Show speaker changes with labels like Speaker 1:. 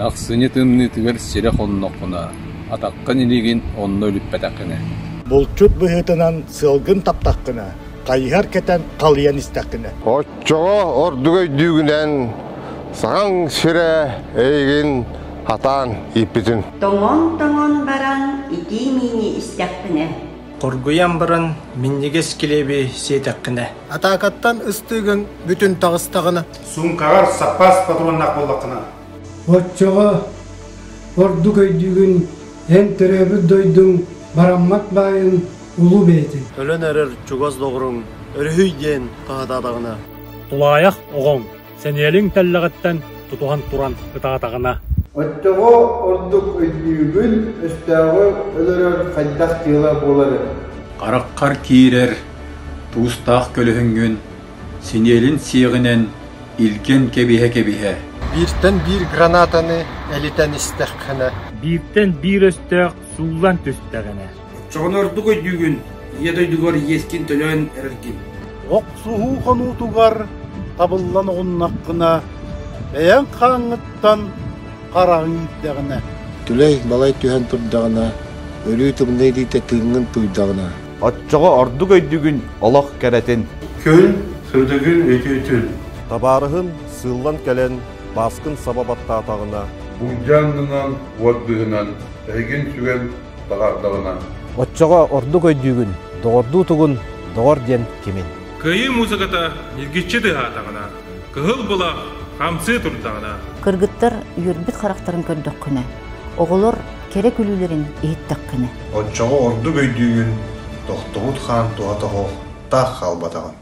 Speaker 1: Ахсынньы тымныытыгар сирэ хонноххуна, атаххын илиигин онно үлүппэтэххинэ
Speaker 2: Булчут быһыытынан сыалгын таптаххына, хайыһар кэтэн халыйан истэххинэ.
Speaker 3: Оччоҕо ордук өйдүүгүнэн саҥаҥ сирэ эйигин хатаан ииппитин.
Speaker 4: Тоҥон-тоҥон баран итии миини истэхпинэ.
Speaker 5: Хоргуйан баран минньигэс килиэби сиэтэххинэ.
Speaker 6: Атаакаттан ыстыыгыҥ бүтүн таҕыстаҕына.
Speaker 7: Суумкаҕар саппаас патроннаах буоллаххына.
Speaker 8: Оччоҕо ордук өйдүүгүн эн төрөөбүт дойдуҥ бараммат баайын улуу бэйэтин.
Speaker 9: Өлөн эрэр чугас доҕоруҥ өрүһүй диэн хаһытаатаҕына.
Speaker 10: Тулаайах оҕоҥ сэниэлиҥ тэллэҕиттэн тутуһан туран ытаатаҕына.
Speaker 11: Оччоҕо ордук өйдүүгүн өстөөҕү өлөрөр хайдах дьыала буоларын.
Speaker 1: Хараххар киирэр туустаах көлөһүҥҥүн синиэлин сиэҕинэн илгэн кэбиһэ-кэбиһэ.
Speaker 6: Бииртэн биир гранатаны элитэн истэххинэ.
Speaker 10: Бииртэн биир өстөөх сууллан түстэҕинэ.
Speaker 7: Оччоҕуна ордук өйдүүгүн Ийэ дойдугар иэскин төлөөн эрэргин.
Speaker 2: Охсуһуу хонуутугар табыллан оҕуннаххына, бэйэҥ хааҥҥыттан хараҕыҥ иирдэҕинэ.
Speaker 12: Түлэй балай түһэн турдаҕына, өрүү тымныы илиитэ тыыҥҥын тууйдаҕына.
Speaker 13: Оччоҕо ордук өйдүүгүн олох кэрэтин.
Speaker 14: Күн сырдыгын үтүөтүн.
Speaker 15: Табаарыһын сыыллан кэлэн бааскын саба баттаатаҕына.
Speaker 14: Булдьа аннынан уот быыһынан эһигин сүгэн таҕардаҕына.
Speaker 16: Оччоҕо ордук өйдүүгүн, доҕордуу тугун, доҕор диэн кимин.
Speaker 17: Кыайыы музыката ньиргиччи тыаһаатаҕына, кыһыл былах хамсыы турдаҕына.
Speaker 18: Кыргыттар үөрбүт харахтарын көрдөххүнэ, оҕолор кэрэ күлүүлэрин иһиттэххинэ.
Speaker 19: Оччоҕо ордук өйдүүгүн, тохтубут хаан туһата оһох таах хаалбатаҕын.